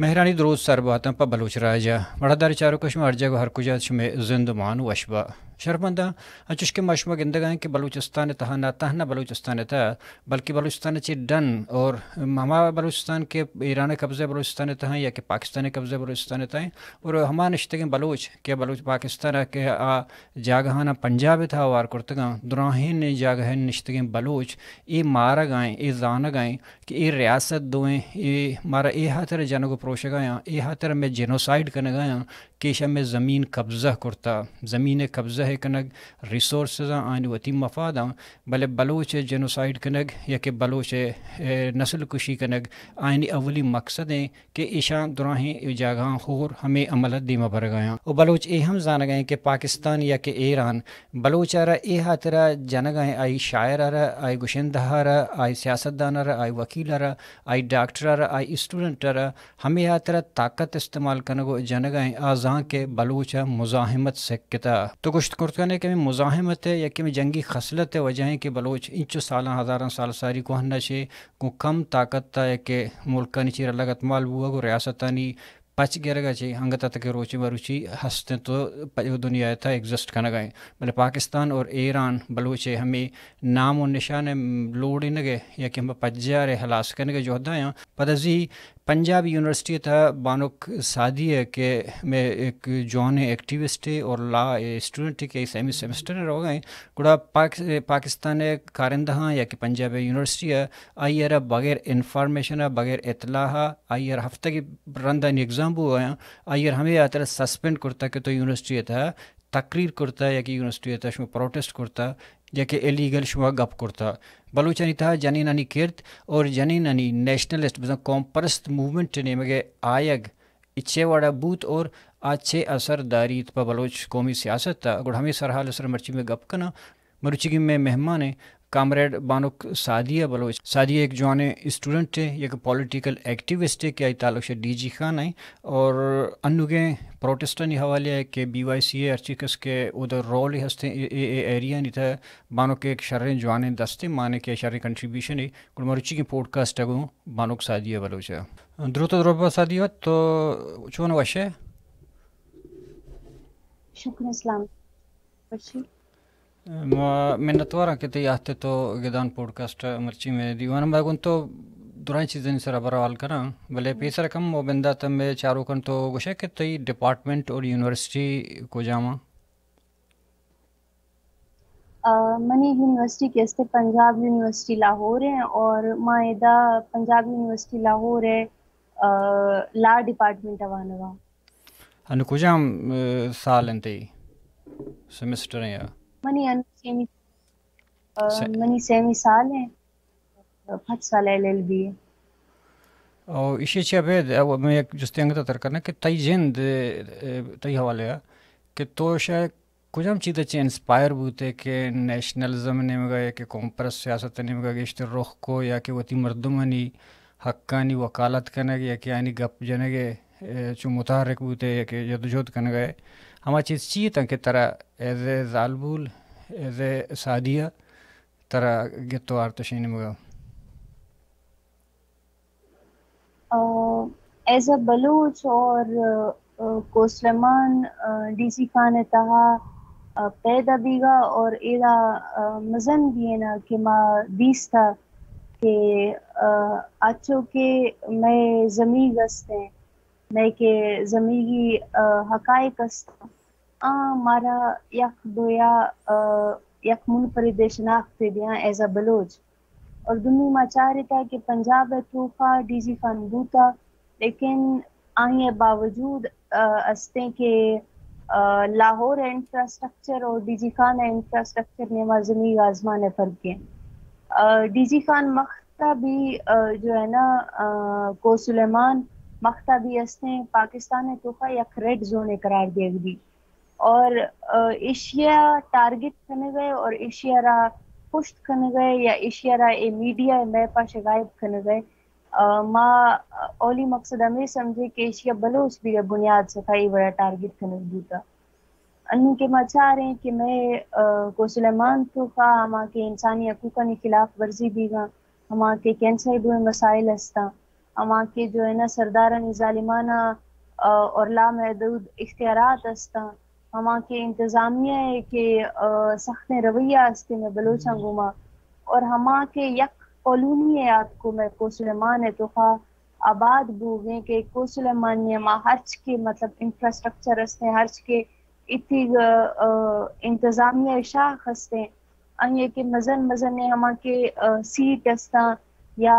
مہرانی دروت سر باتاں پہ بلوچ راج ءَ۔ مڑاداریں چاروکاں، شما ہر جاگہ ءُ ہر کجا ات، شمئے زند ءُ مان وش با۔ شرپمنداں، انچوش کہ ما شما گندگ ءَ ایں کہ بلوچستان ءِ تہا، نہ تہنا بلوچستان ءِ تہا، بلکہ بلوچستان ءَ چہ ڈن اور ہما بلوچستان کہ ایران ءِ قبضہ بلوچستان ءِ تہا ایں یا کہ پاکستان ءِ قبضہ بلوچستان ءِ تہا ایں، اور ہما نشتگیں بلوچ کہ بلوچ پاکستان ءَ کہ آ جاگہاناں پنجاب ءِ تہا ہوار کرتگاں، دراہیں جاگہانی نشتگیں بلوچ اے مارگ ءَ ایں، اے زانگ ءَ ایں کہ اے ریاست دوئیں، اے مارا اے ہاترا جنگ ءُ پروشگ ءَ آں، اے ہاترا مئے جینوسائیڈ کنگ ءَ آں کہ ایشاں مئے زمین قبضہ کرتا، زمین ءِ قبضہ ءِ کنگ، ریسورسز آں، آیانی وتی مفاد آں، بلے بلوچ ءِ جینوسائیڈ کنگ یا کہ بلوچ ءِ، اے، نسل کشی کنگ آیانی اولی مقصد ایں کہ ایشاں دراہیں اے جاگہاں ہور ہمے عمل ءَ دیما برگ ءَ آں۔ ءُ بلوچ اے ہم زانگ ءَ ایں کہ پاکستان یا کہ ایران بلوچ ءَ را اے ہاترا جنگ ءَ ایں، آئی شاعر ءَ را، آئی گشندہ ءَ را، آئی سیاستدان ءَ را، آئی وکیل ءَ را، آئی ڈاکٹر ءَ را، آئی اسٹوڈنٹ ءَ را، ہمے ہاترا طاقت استعمال کنگ ءُ جنگ ءَ ایں، آ زان کہ بلوچ ءَ مزاحمت سکتا۔ تو گوشت کرت کنے کہ ہمے مزاحمت ءِ یا کہ ہمے جنگی خصلت ءِ وجہ ایں کہ بلوچ انچو سالاں، ہزاراں سال ساری کوہن ءَ چہ گوں کم طاقت ءَ یا کہ ملکانی چیر ءَ لگتمال بوگ ءُ ریاستانی پچ گرگ ءَ چہ انگت ءَ تک کہ روچے مروچی ہست انت ءُ پ-، دنیا ءِ تہا ایگزسٹ کنگ ءَ ایں۔ بلے پاکستان اور ایران بلوچ ءِ ہمے نام ءُ نشان ءِ لوڑینگ ءِ یا کہ ہما پجار ءِ ہلاس کنگ ءِ جہد ءَ آں۔ پدا زی پنجاب یونیورسٹی ءِ تہا بانک سعدی ءَ کہ مئے ایک جوانیں ایکٹیوسٹ ءِ اور لا ءِ اسٹوڈنٹ ءِ کہ سیمی سیمسٹر ءَ روگ ءَ ایں، گڑا پاک-، پاکستان ءِ کارندہاں یا کہ پنجاب ءِ یونیورسٹی ءَ آئی ءَ را بغیر انفارمیشن ءَ، بغیر اطلاع ءَ، آئی ءَ را ہفتگے رند آیانی ایگزام بوگ ءَ آں، آئی ءَ را ہمے ہاترا سسپینڈ کرتا کہ تو یونیورسٹی ءِ تہا تقریر کرتا یا کہ یونیورسٹی ءِ تہا شما پروٹسٹ کرتا یا کہ ایلیگل شما گپ کرتا۔ بلوچانی تہا جنینانی کرد اور جنینانی نیشنلسٹ، بزاں قوم پرست موومنٹ ءِ نیمگ ءَ آیگ اے چے وڑا بوت اور آ چے اثر داریت پہ بلوچ قومی سیاست ءَ؟ گڑا ہمے سرحال ءِ سرا مرچی مئے گپ کناں۔ مروچیگیں مئے مہمان ایں کامریڈ بانک سعدیہ بلوچ۔ سعدیہ یک جوانیں اسٹوڈنٹ ایں، یک پولیٹیکل ایکٹیوسٹ ایں کہ آئی تعلق شہ ڈی جی خان ایں اور انوگیں پروٹسٹانی حوالے ءَ کہ بی وائی سی ءِ ہرچی کس کہ اودا رول ہستیں اے، اے، اے ایریانی تہا بانک یک شریں جوانیں دستے مانے کہ شریں کنٹریبیوشن ایں۔ گڑا مروچیگیں پوڈکاسٹ ءَ گوں بانک سعدیہ بلوچ ءَ۔ دروت ءُ درہبا سعدیہ، تو چون، وش ئے؟ شکر، اسلام۔ وشی۔ ما منتواراں کہ تئی آہت ءَ تو گدان پوڈکاسٹ ءَ مرچی مئے دیوان ءَ۔ ما گوں تو درائیں چیزانی سرا بحال کناں، بلے پیسر کم و بندات ءَ مئے چاروکاں تو گوشے کہ تئی ڈپارٹمنٹ اور یونیورسٹی کجام آں؟ آ، منی یونیورسٹی کہ است پنجاب یونیورسٹی لاہور ایں اور ما ادا پنجاب یونیورسٹی لاہور ءِ، آ، لا ڈپارٹمنٹ ءَ وانگ ءَ آں۔ انو کجام، آ، سال انت تئی؟ سیمسٹر ایں یا؟ منی انو سیمی، آ، سے- منی سیمی سال ایں۔ پنچ سال ایل ایل بی۔ او ایشی چہ ابید، او من یک جستے انگت ءَ تر کناں کہ تئی جند، آ، تئی حوالے ءَ کہ تو شہ کجام چیز ءَ چہ انسپائر بوتے کہ نیشنلزم ءِ نیمگ ءَ یا کہ قوم پرست سیاست ءِ نیمگ ءَ گیشتر رخ کو یا کہ وتی مردمانی حقانی وکالت کنگ یا کہ آیانی گپ جنگ ءَ، اے، چو متحرک بوتے یا کہ جدوجہد کنگ ءَ؟ ہما چیز چی اتاں کہ ترا ایز اے زالبول، ایز اے سعدیہ ترا گت و آرت اشی نیمگ ءَ؟ آ، ایز اے بلوچ اور، آ، کوہ سلیمان، آ، ڈی سی خان ءِ تہا، آ، پیدا بیگا اور ایرا، آ، مزن بینا کہ ما دیستا کہ، آ، اچو کہ مئے زمیگ استیں، مئے کہ زمیگی، آ، حقائق استاں، آ مارا یک دویا، آ، یک منفرد شناختے دیاں ایز اے بلوچ۔ اور دومی ما چارتا کہ پنجاب ءِ توکا ڈی سی خان بوتا، لیکن آئی ءِ باوجود، آ، استیں کہ، آ، لاہور ءِ انفراسٹرکچر اور ڈی سی خان ءِ انفراسٹرکچر نیما زمین آزمان ءِ فرق ایں۔ آ، ڈی سی خان مختا بھی، آ، جو ہے نا، آ، کوہ سلیمان مختا بھی استیں پاکستان ءِ توکا یک ریڈ زون ءَ قرار دیگ دی۔ اور، آ، ایشیا ٹارگٹ کنگ ءَ اور ایشیا را پشت کنگ ءَ یا ایشیا را اے میڈیا ءِ میپ ءَ شہ غائب کنگ ءَ، آ، ما اولی مقصد ہمے سمجھیں کہ ایشیا بلوچ بیگ ءِ بنیاد سکا اے وڑا ٹارگٹ کنگ بوتا۔ انوں کہ ما چاریں کہ مئے، آ، کوہ سلیمان توکا ہما کہ انسانی حقوقانی خلاف ورزی بیگاں، ہما کہ کینسر دوئیں مسائل ہستاں، ہما کہ جو ہے نا سردارانی ظالمانہ اور لامحدود اختیارات استاں، ہما کہ انتظامیہ ہے کہ سختیں رویہ استے میں بلوچاں گوما، اور ہما کہ یک کالونی ہے آتکو میں کوہ سلیمان ہے تو خواہ آباد بوگیں کہ کوہ سلیمان نے ہما ہرچ کے مطلب انفراسٹرکچر استے، ہرچ کے اتیگ انتظامیہ شاخ استے، آئی کہ مزن مزن ہما کہ سیٹ استاں یا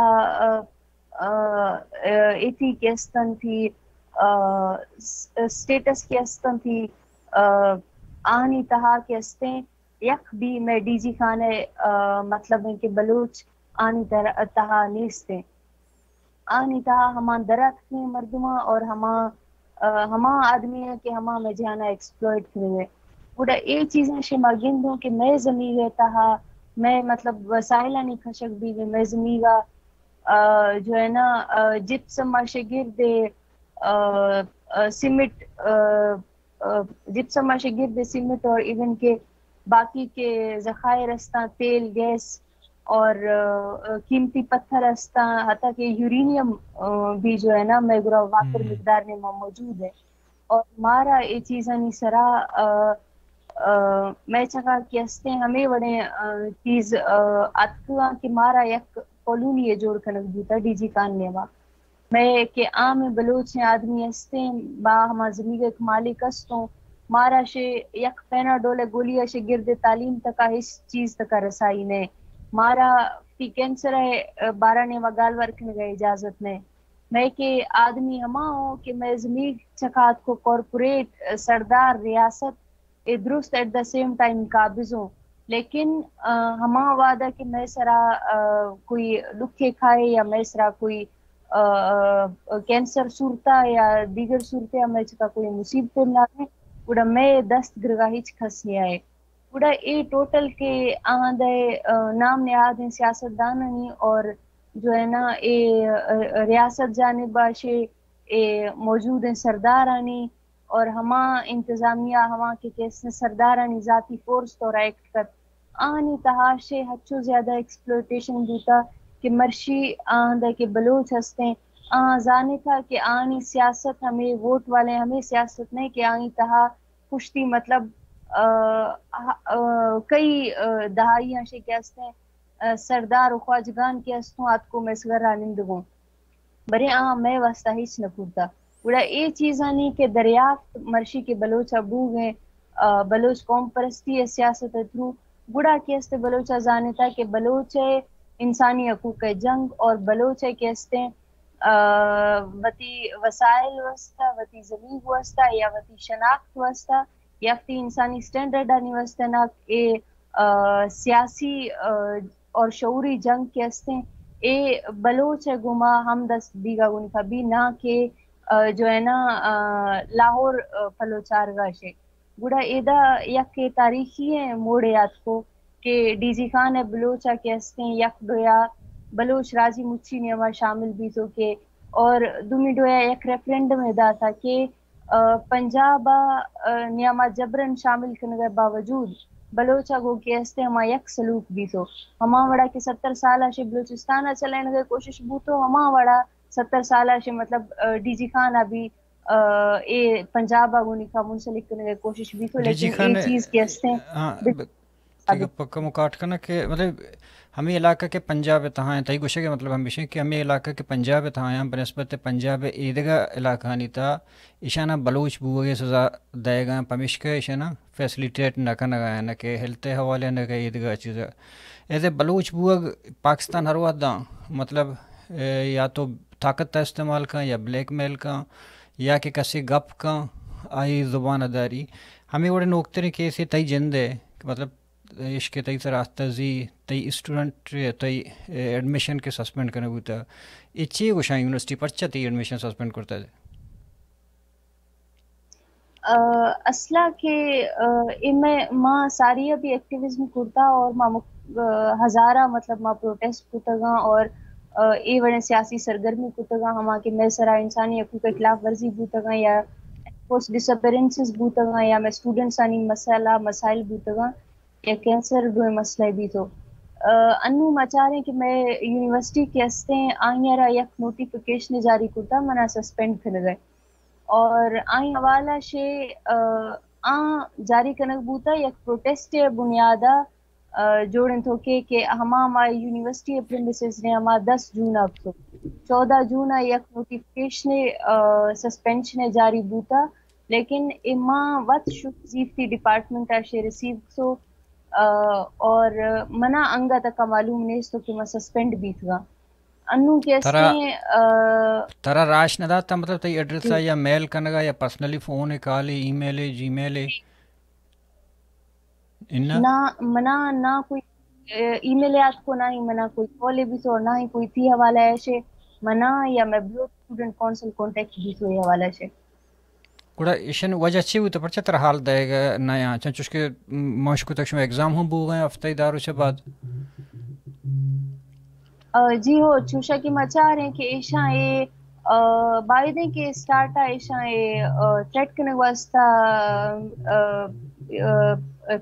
ایتی کہ استن تھی اسٹیٹس کہ استن تھی آنی تہا کہ استیں، یک بھی میں ڈی جی خان ہے مطلب ہے کہ بلوچ آنی تہا نیستیں۔ آنی تہا ہما دراتکیں مردماں اور ہما ہما آدمی ہیں کہ ہما میں جانا ایکسپلوئٹ کرے۔ گڑا اے چیزیں شما گندوں کہ میں زمین تہا میں مطلب وسائلانی کھشک بھی میں زمین جو ہے نا جپسم آ شگرد سیمٹ، جپسم آ شگرد سیمٹ اور ایون کہ باقی کے ذخائر استاں، تیل، گیس اور قیمتی پتھر استاں، حتیٰ کہ یورینیم بھی جو ہے نا میں گرا وافر مقدار نے موجود ہے۔ اور مارا اے چیزانی سرا میں چکا کہ استیں ہمیں وڑیں چیز اتکاں کہ مارا یک کالونی جوڑ کنگ بوتا ڈی جی خان نیما۔ میں کہ عام بلوچ آدمی استیں، با ہما زمین ایک مالک استوں، مارا شے یک پینا ڈول گولی شے گرد تعلیم تکا ہچ چیز تکا رسائی نے۔ مارا تی کینسر ہے بارہ نیما گال ورکنگ اجازت نے۔ میں کہ آدمی ہما ہوں کہ میں زمین چکات کو کارپوریٹ سردار ریاست اے درست ایٹ دا سیم ٹائم قابض ہوں، لیکن ہما وعدہ کہ میں سرا کوئی لکھے کھائے یا میں سرا کوئی کینسر صورتا یا دیگر صورتے میں چکا کوئی مصیبت نہ ہے، گڑا میں دست گرگا ہچ کس نہیں آئے۔ گڑا اے ٹوٹل کہ آہاں دے نام نہادیں سیاست دانانی اور جو ہے نا اے ریاست جانب آشے اے موجود ہیں سردارانی اور ہما انتظامیہ ہما کہ کیس سردارانی ذاتی فورس طور ایکٹ کت آنی تہا شے ہچو زیادہ ایکسپلوٹیشن بوتا کہ مرشی آہاں دے کہ بلوچ ہستیں۔ آہاں زانے تھا کہ آنی سیاست ہمیں ووٹ والے ہمیں سیاست نہیں کہ آنی تہا پشتی مطلب کئی دہائیاں شے کہ ہستیں سردار و خواجگان کہ ہستوں آتکو میں سگرا نندگوں، برے آ میں واسطہ ہچ نہ کرتا۔ گڑا اے چیزانی کہ دریافت مرشی کہ بلوچ بوگیں بلوچ قوم پرستی سیاست تھرو گڑا کہ استے بلوچ زانتا کہ بلوچ انسانی حقوق جنگ اور بلوچ کہ استے وتی وسائل واسطہ، وتی زمین واسطہ یا وتی شناخت واسطہ یا وتی انسانی سٹینڈرڈ آنی واسطہ نہ اے سیاسی اور شعوری جنگ کہ استیں اے بلوچ گما ہم دست بیگا گنکا بھی نہ کہ جو ہے نا لاہور پلو چارگا شے۔ گڑا ایدا یک تاریخی موڑے آتکو کہ ڈی جی خان بلوچ ء کہ استیں یک ڈویا بلوچ راجی مچی نیما شامل بیتو کہ اور دومی ڈویا یک ریفرنڈم ادا تھا کہ پنجاب ء نیاما جبرن شامل کنگ ء باوجود بلوچ ء گوں کہ استیں ہما یک سلوک بیتو، ہما وڑا کہ ستر سال ء شے بلوچستان ء چلینگ ء کوشش بوتو، ہما وڑا ستر سال ء شے مطلب ڈی جی خان ء بھی اے پنجاب ء گوں نکاح منسلک کنگ ء کوشش بیتو، لیکن اے چیز کہ استیں ہاں، تئی گپ ء کمو کاٹ کناں کہ مطلب ہمے علاقہ کہ پنجاب ء تہا ایں، تئی گوشگ ء مطلب ہمیش ایں کہ ہمے علاقہ کہ پنجاب ء تہا ایں، بنسبت پنجاب ء ایدگہ علاقہانی تہا ایشاناں بلوچ بوگ ء سزا دئیگ ء، پمیشکا ایشاناں فیسلیٹیٹ نہ کنگ ء، نہ کہ ہیلتھ ء حوالہ ء، نہ کہ ایدگہ چیز ء۔ ایز اے بلوچ بوگ پاکستان ہر وہد داں مطلب یا تو طاقت ء استعمال کن یا بلیک میل کن یا کہ کسے گپ کن آئی زبان ء داری۔ ہمے وڑیں نوکتریں کیسے تئی جند ء کہ مطلب عشق تئی سرا تزی، تئی اسٹوڈنٹ، تئی ایڈمیشن کہ سسپینڈ کنگ بوتا، اے چے گوشاں یونیورسٹی پرچا تئی ایڈمیشن سسپینڈ کرتا؟ اصلا کہ اے میں ما ساری ابھی ایکٹیوزم کرتا اور ما ہزارہ مطلب ما پروٹیسٹ کتگاں اور اے وڑیں سیاسی سرگرمی کتگاں، ہما کہ میں سرا انسانی حقوق خلاف ورزی بوتگاں یا پوسٹ ڈس اپیرنسز بوتگاں یا میں اسٹوڈنٹس آنی مسئلہ مسائل بوتگاں۔ یا کینسر دوئیں مسئلہ بیتو۔ انو ما چاریں کہ مئے یونیورسٹی کہ استیں آئی ء را یک نوٹیفکیشن جاری کرتا، منا سسپینڈ کنگ ء اور آئی حوالہ شے آ جاری کنگ بوتا یک پروٹیسٹ ء بنیاد ء جوڑ انت کہ کہ ہما ما یونیورسٹی ء پریمیسز نے ہما دس جون ء تو چودہ جون ء یک نوٹیفکیشن سسپینشن جاری بوتا، لیکن اے ما وت شوزیفتی ڈپارٹمنٹ ء شے ریسیو کتو اور منا انگا تکا معلوم نیست کہ ما سسپینڈ بیتگا۔ انو کہ ترا استیں ترا راش نہ داتا، مطلب تئی ایڈریس ء یا میل کنگا یا پرسنلی فون ء کال ء ای میل ء جی میل ء؟ انا نہ، منا نہ کوئی ای میل یات کو، نہ ہی منا کوئی کال ء بیتو اور نہ ہی کوئی تی حوالہ ایشے منا یا میں بلوچ اسٹوڈنٹ کونسل کانٹیکٹ بیتو یہ حوالہ ایشے۔ گڑا ایشن وجہ چی بوتہ؟ پرچہ ترا حال دئیگ ء نہ آں؟ چنچوش کہ مشکو تک شما ایگزام ہم بوگ ء ہفتہ دار چہ بعد۔ جی ہو، چوشا کہ ما چاریں کہ ایشاں اے بائدیں کہ اسٹارٹ ء ایشاں اے تھریٹ کنگ واسطہ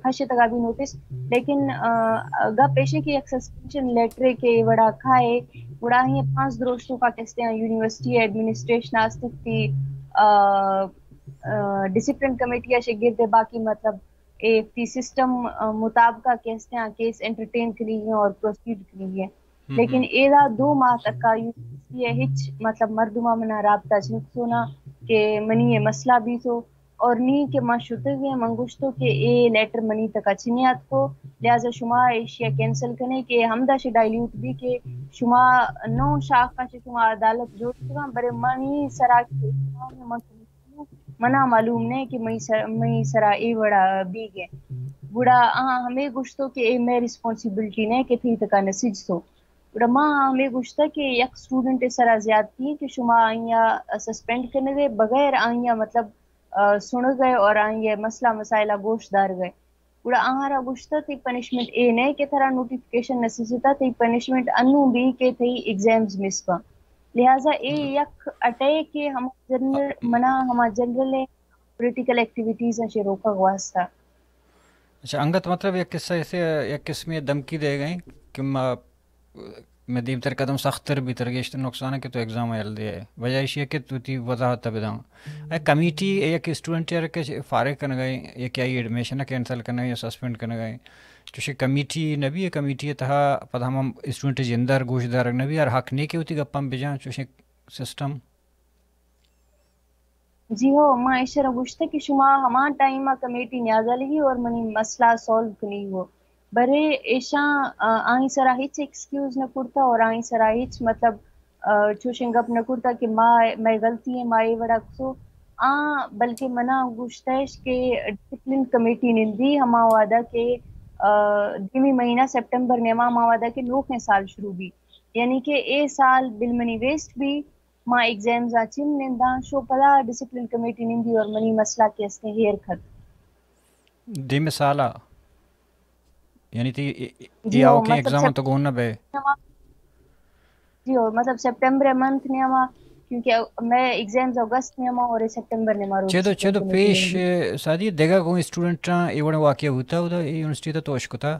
کھشتگا بھی نوٹس، لیکن گپ ایشیں کہ یک سسپینشن لیٹر کہ وڑا کھائے، گڑا ہی پانچ دروشتوں کا کہتے ہیں یونیورسٹی ایڈمنسٹریشن آستک تھی ڈسپلن کمیٹی ء شگرد باقی مطلب اے وتی سسٹم مطابقہ کہ ہستیں آ کیس انٹرٹین کنیگی اور پروسیڈ کنیگی۔ لیکن ایدا دو ماہ تکا یونیورسٹی ء ہچ مطلب مردماں منا رابطہ چنکسونا کہ منی یہ مسئلہ بیتو اور نی کہ ما شتگیں من گوشتو کہ اے لیٹر منی تکا چنی آتکو، لہذا شما ایشیا کینسل کنے کہ ہمدا شے ڈائلیوٹ بی کہ شما نو شاخ کا شما عدالت جوڑ کتگاں، برے منی سرا کہ من منا معلوم نہ کہ مئی سر، مئی سرا اے وڑا بیگ ء۔ گڑا آہاں ہمے گوشتو کہ اے مئے ریسپانسبلٹی نہ کہ تئی تکا نہ سجتو۔ گڑا ما ہمے گوشتا کہ یک اسٹوڈنٹ سرا زیادتی کہ شما آئیا سسپینڈ کنگے بغیر آئیا مطلب سنگے اور آئیا مسئلہ مسائلہ گوش دارگے۔ گڑا آہاں را گوشتہ تئی پنشمنٹ اے نہ کہ ترا نوٹیفکیشن نہ سجتا، تئی پنشمنٹ انوں بی کہ تئی ایگزامز مس باں۔ لہذا اے یک اٹیک کہ ہما جنرل منا ہما جنرل پولیٹیکل ایکٹیویٹیز اں چہ روکگ واسطہ۔ اچھا، انگت مطلب یک قصہ ایسے، یک قسمی دھمکی دے گئے کہ ما میں دیمتر قدم سخت تر بیتر گیشتر نقصان ہے کہ تو ایگزام یل دے۔ وجہ ایشی ہے کہ تو تی وضاحت بداں۔ اے کمیٹی یک اسٹوڈنٹ یار کہ فارغ کنگا ہے یا کیا ایڈمیشن کینسل کنگا ہے یا سسپینڈ کنگا ہے؟ چوشیں کمیٹی نبی ہے، کمیٹی تہا پد ہم اسٹوڈنٹ جندر گوش دارگ نبی اور حق نہیں کہ ہوتی گپاں بجاں چوشیں سسٹم۔ جی ہو، ما ایشرا گوشتہ کہ شما ہما ٹائم ء کمیٹی نیازا لگی اور منی مسئلہ سالو کنی ہو۔ برے ایشاں آئی سرا ہچ ایکسکیوز نہ کرتا اور آئی سرا ہچ مطلب چوشیں گپ نہ کرتا کہ ما مئے غلطی ہے، ما اے وڑا کسو آ، بلکہ منا گوشتش کہ ڈسپلن کمیٹی نندی ہما وعدہ کہ دیمی مہینہ سپٹمبر نیما ہما وعدہ کہ نوکیں سال شروع بی، یعنی کہ اے سال بل منی ویسٹ بی۔ ما ایگزامز آ چم ننداں، شو پدا ڈسپلن کمیٹی نندی اور منی مسئلہ کہ استیں ہیر کھت۔ دیمے سالا یعنی تی ای، ای، جی ای ہو، آؤ کے مطلب ایگزام سپ، تو گون نہ بے۔ جی ہو، مطلب سپٹمبر منتھ نے ہما، کیونکہ میں ایگزامز اگست نے ہما اور سپٹمبر نے ہما روز چیدو، چیدو پیش، سادی دگہ گوں اسٹوڈنٹاں اے وڑ واقعہ ہوتا ہوتا یونیورسٹی تو توش کتا؟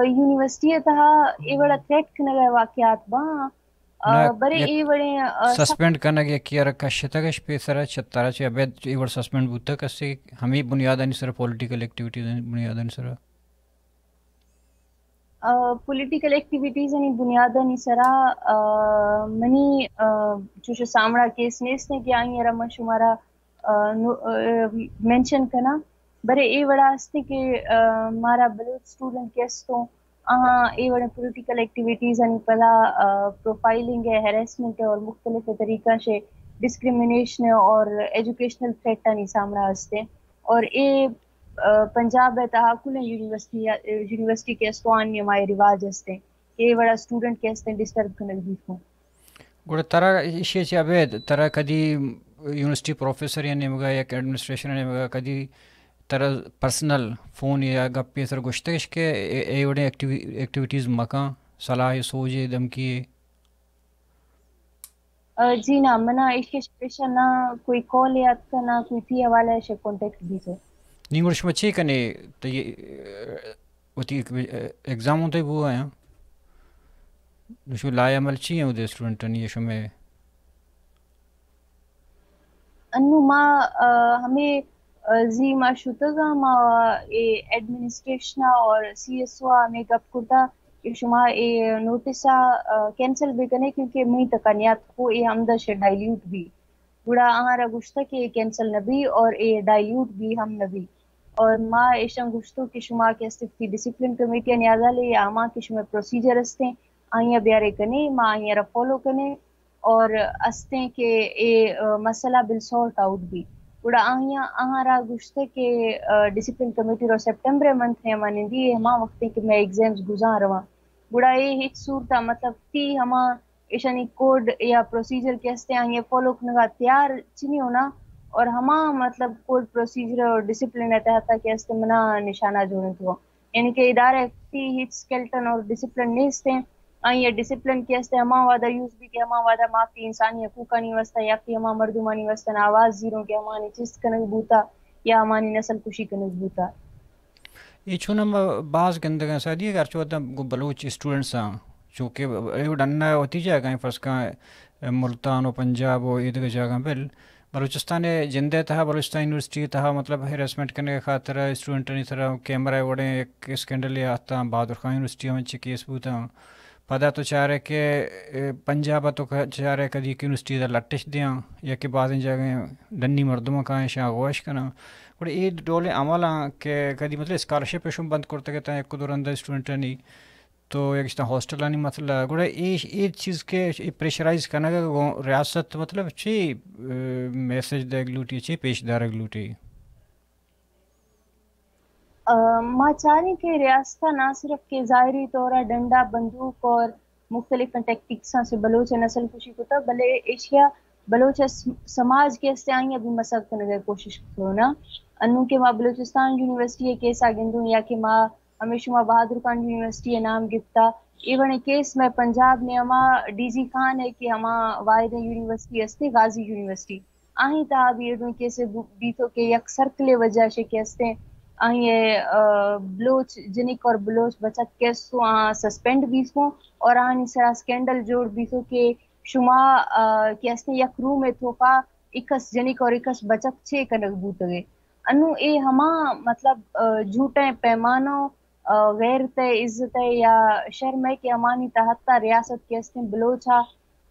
یونیورسٹی ء تہا اے وڑا تھریٹ کنگ ء واقعات باں، آ، نہ، برے یک اے وڑیں، آ، سسپینڈ کنگ یکی ء را کشتگ اش پیسر ء چہ ترا چہ ابید اے وڑ سسپینڈ بوتگ کسے ہمے بنیادانی سر ء، پولیٹیکل ایکٹیویٹیز بنیادانی سر ء؟ آ، پولیٹیکل ایکٹیویٹیز انی بنیادانی سر ء، آ، منی، آ، چوش سامڑا کیس نیست کہ آئی ء را من شمارا آ، نو، آ، مینشن کناں، برے اے وڑا است کہ، آ، مارا بلوچ اسٹوڈنٹ کہ استوں، آہاں اے وڑیں پولیٹیکل ایکٹیویٹیز آنی پدا، آ، پروفائلنگ ہے، ہیراسمنٹ ہے اور مختلف طریقہ سے ڈسکریمنیشن ہے اور ایجوکیشنل تھریٹ آنی سامنا است ہیں۔ اور اے، آ، پنجاب ہے تہا کلیں یونیورسٹی، یونیورسٹی کہ استوں آنی ہمارے رواج است ہیں کہ اے وڑا اسٹوڈنٹ کہ استیں ڈسٹرب کنگ بیت کن۔ گڑا ترا ایشی چہ ابید ترا کدی یونیورسٹی پروفیسر یا نیمگا یا ایڈمنسٹریشن نیمگا کدی ترا پرسنل فون یا گپے سر گوشتگش کہ اے، اے وڑیں ایکٹیوی، ایکٹیویٹیز مکاں، صلاح سوج دمکی؟ آ، جی نا، منا ایشی پیشہ نہ کوئی کال یات کا، نہ کوئی تی حوالہ سے کانٹیکٹ بیتو۔ نی گڑا شما چے کنے؟ تئی، ء، وتی ایگزام ہوں تئی بوگ ء آں؟ نو شما لائحہ عمل چی ہیں اودے اسٹوڈنٹانی یا شمئے؟ انوں ما، ء، ہمے، ء، زی ما شتگ آں، ما اے ایڈمنسٹریشن ء اور سی ایس او ء ہمے گپ کرتا کہ شما اے نوٹس ء، ء، کینسل بہ کنے، کیونکہ منی تکا نیاتکو اے ہمدا شہ ڈائلیوٹ بی۔ گڑا آہاں را گوشتہ کہ اے کینسل نہ بی اور اے ڈائلیوٹ بی ہم نہ بی۔ اور ما ایشاں گوشتو کہ شما کہ است وتی ڈسپلن کمیٹی ء نیادالے یا ہما کہ شمئے پروسیجر استیں، آئیاں بیارے کنے، ما آئیاں را فالو کنے۔ اور استیں کہ اے، ء، مسئلہ بل سارٹ آؤٹ بی۔ گڑا آہیاں، آہاں را گوشتہ کہ، ء، ڈسپلن کمیٹی رو سپٹمبر منتھ نے ہما نندی، اے ہما وقتیں کہ مئے ایگزامز گزاں رواں۔ گڑا اے ہچ صورت ء مطلب تی ہما ایشانی کوڈ یا پروسیجر کہ استیں آہیاں فالو کنگا تیار چنی ہونا اور ہما مطلب کوڈ پروسیجر اور ڈسپلن ء تحت کہ استیں منا نشانہ جوڑنت ہو۔ یعنی کہ ادارہ تی ہچ سکیلٹن اور ڈسپلن نیست ہیں۔ آئی ء ڈسپلن کہ است ہما وعدہ یوز بی کہ ہما وعدہ ما وتی انسانی حقوقانی واسطہ یا وتی ہما مردمانی واسطہ نا آواز زیروں کہ ہمانی چست کنگ بوتا یا ہمانی نسل کشی کنگ بوتا۔ اے چون ہم باز گندگاں سادی اگر چو گوں بلوچ اسٹوڈنٹس آں، چونکہ اے ڈن ء وتی جاگہ ہیں، فرض کن ملتان و پنجاب و ایدگہ جاگہ بل بلوچستان ء جند ء تہا، بلوچستان یونیورسٹی ء تہا مطلب ہیراسمنٹ کنگ ء خاطر ء اسٹوڈنٹانی سرا کیمرہ ء وڑیں یک اسکینڈلے آتاں، بہادر خان یونیورسٹی ء من چہ کیس بوتاں۔ پدا تو چارئے کہ، اے، پنجاب ء تو چارئے کدی کہ یونیورسٹی ء لٹش دیاں یا کہ بازیں جاگہ ڈنی مردماں کاں ایشاں اغواش کناں۔ گڑا اے ڈولیں عملاں کہ کدی مطلب اسکالرشپ ایشوں بند کرتگ اتاں یک دو رند اسٹوڈنٹانی، تو یک اشتاں ہاسٹلانی مسئلہ، گڑا اے، اے چیز کہ اے پریشرائز کنگ ء گوں ریاست مطلب چی، اے، میسج دیگ لوٹی، چی پیش دارگ لوٹی؟ ء، ما چاریں کہ ریاست ء نہ صرف کہ ظاہری طور ء ڈنڈا، بندوق اور مختلف ٹیکٹکساں سے بلوچ ء نسل کشی کتا، بلے ایشیا بلوچ ء س-، سماج کہ است آئی ء بھی مسخ کنگ ء کوشش کتو نا۔ انوں کہ ما بلوچستان یونیورسٹی ء کیس ء گندوں یا کہ ما ہمے شما بہادر خان یونیورسٹی ء نام گپتا، اے وڑیں کیس مئے پنجاب نے ہما ڈی جی خان ء کہ ہما واحد یونیورسٹی استے غازی یونیورسٹی، آہی تہا بھی ایڈوں کیسے بو-، بیتو کہ یک سرکلے وجہ شے کہ استیں آہی، ء، بلوچ جنک اور بلوچ بچک کہ استوں آ سسپینڈ بیتوں اور آہانی سرا سکینڈل جوڑ بیتو کہ شما، ء، کہ استیں یک روم ء توکا اکس جنک اور اکس بچک چے کنگ بوتگے۔ انوں اے ہما مطلب، ء، جھوٹیں پیمانو ء، غیرت ء، عزت ء یا شرم ء کہ ہمانی تحت ء ریاست کہ استیں بلوچ ء،